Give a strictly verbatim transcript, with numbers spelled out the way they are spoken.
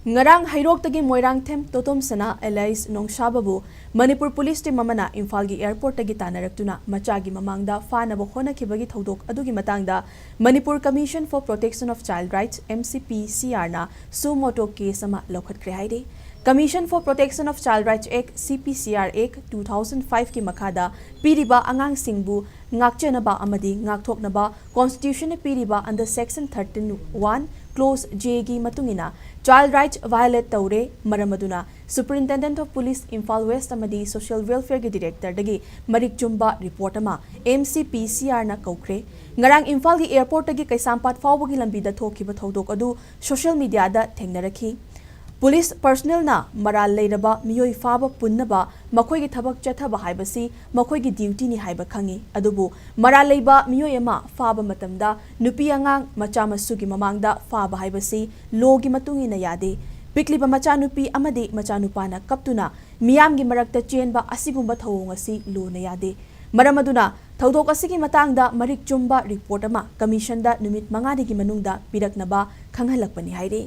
ꯉꯔꯥꯡ ꯍꯩꯔꯣꯛꯇꯒꯤ ꯃꯣꯏꯔꯥꯡꯊꯦꯝ ꯇꯣꯇꯣꯝꯁꯅꯥ alias ꯅꯣꯡꯁꯥꯕꯕꯨ ꯃꯅꯤꯄꯨꯔ ꯄꯨꯂꯤꯁ ꯇꯤꯝ ꯑꯃꯅ ꯏꯝꯐꯥꯜꯒꯤ ꯑꯦꯌꯔꯄꯣꯔꯠꯇꯒꯤ ꯇꯥꯟꯅꯔꯛꯇꯨꯅ ꯃꯆꯥꯒꯤ ꯃꯃꯥꯡꯗ ꯐꯥꯅꯕ ꯍꯣꯠꯅꯈꯤꯕꯒꯤ ꯊꯧꯗꯣꯛ ꯑꯗꯨꯒꯤ ꯃꯇꯥꯡꯗ Manipur Commission for Protection of Child Rights, M C P C R, ꯅ suo motu case ꯑꯃ ꯂꯧꯈꯠꯈ꯭ꯔꯦ ꯍꯥꯏꯔꯤ꯫ Commission for Protection of Child Rights Act, C P C R Act two thousand five ꯀꯤ ꯃꯈꯥꯗ ꯄꯤꯔꯤꯕ ꯑꯉꯥꯡꯁꯤꯡꯕꯨ ꯉꯥꯛꯆꯅꯕ ꯑꯃꯗꯤ ꯉꯥꯛꯊꯣꯛꯅꯕ Constitution ꯅ ꯄꯤꯔꯤꯕ under Section thirteen one, Clause J ꯒꯤ ꯃꯇꯨꯡ ꯏꯟꯅ child rights violate ꯇꯧꯔꯦ꯫ ꯃꯔꯝ ꯑꯗꯨꯅ Superintendent of Police, Imphal West ꯑꯃꯗꯤ Social Welfare ꯒꯤ Director ꯗꯒꯤ ꯃꯔꯤꯛ ꯆꯨꯝꯕ report ꯑꯃ M C P C R ꯅ ꯀꯧꯈ꯭ꯔꯦ꯫ ꯉꯔꯥꯡ ꯏꯝꯐꯥꯜꯒꯤ ꯑꯦꯌꯔꯄꯣꯔꯠꯇꯒꯤ ꯀꯩꯁꯥꯝꯄꯥꯠ ꯐꯥꯎꯕꯒꯤ ꯂꯝꯕꯤꯗ ꯊꯣꯛꯈꯤꯕ ꯊꯧꯗꯣꯛ ꯑꯗꯨ social media ꯗ ꯊꯦꯡꯅꯔꯛꯈꯤ꯫ ꯄꯨꯂꯤꯁ personnel ꯅ ꯃꯔꯥꯜ ꯂꯩꯔꯕ ꯃꯤꯑꯣꯏ ꯐꯥꯕ ꯄꯨꯟꯅꯕ ꯃꯈꯣꯏꯒꯤ ꯊꯕꯛ ꯆꯠꯊꯕ ꯍꯥꯏꯕꯁꯤ ꯃꯈꯣꯏꯒꯤ duty ꯅꯤ ꯍꯥꯏꯕ ꯈꯪꯏ꯫ ꯑꯗꯨꯕꯨ ꯃꯔꯥꯜ ꯂꯩꯕ ꯃꯤꯑꯣꯏ ꯑꯃ ꯐꯥꯕ ꯃꯇꯝꯗ ꯅꯨꯄꯤ ꯑꯉꯥꯡ ꯃꯆꯥ ꯃꯁꯨꯒꯤ ꯃꯃꯥꯡꯗ ꯐꯥꯕ ꯍꯥꯏꯕꯁꯤ law ꯒꯤ ꯃꯇꯨꯡ ꯏꯟꯅ ꯌꯥꯗꯦ꯫ ꯄꯤꯛꯂꯤꯕ ꯃꯆꯥꯅꯨꯄꯤ ꯑꯃꯗꯤ ꯃꯆꯥꯅꯨꯄꯥꯅ ꯀꯞꯇꯨꯅ ꯃꯤꯌꯥꯝꯒꯤ ꯃꯔꯛꯇ ꯆꯦꯟꯕ ꯑꯁꯤꯒꯨꯝꯕ ꯊꯧꯑꯣꯡ ꯑꯁꯤ law ꯅ ꯌꯥꯗꯦ꯫ ꯃꯔꯝ ꯑꯗꯨꯅ ꯊꯧꯗꯣꯛ ꯑꯁꯤꯒꯤ ꯃꯇꯥꯡꯗ ꯃꯔꯤꯛ ꯆꯨꯝꯕ report ꯑꯃ commission ꯗ ꯅꯨꯃꯤꯠ ꯃꯉꯥꯅꯤꯒꯤ ꯃꯅꯨꯡꯗ ꯄꯤꯔꯛꯅꯕ ꯈꯪꯍꯜꯂꯛꯄꯅꯤ ꯍꯥꯏꯔꯤ꯫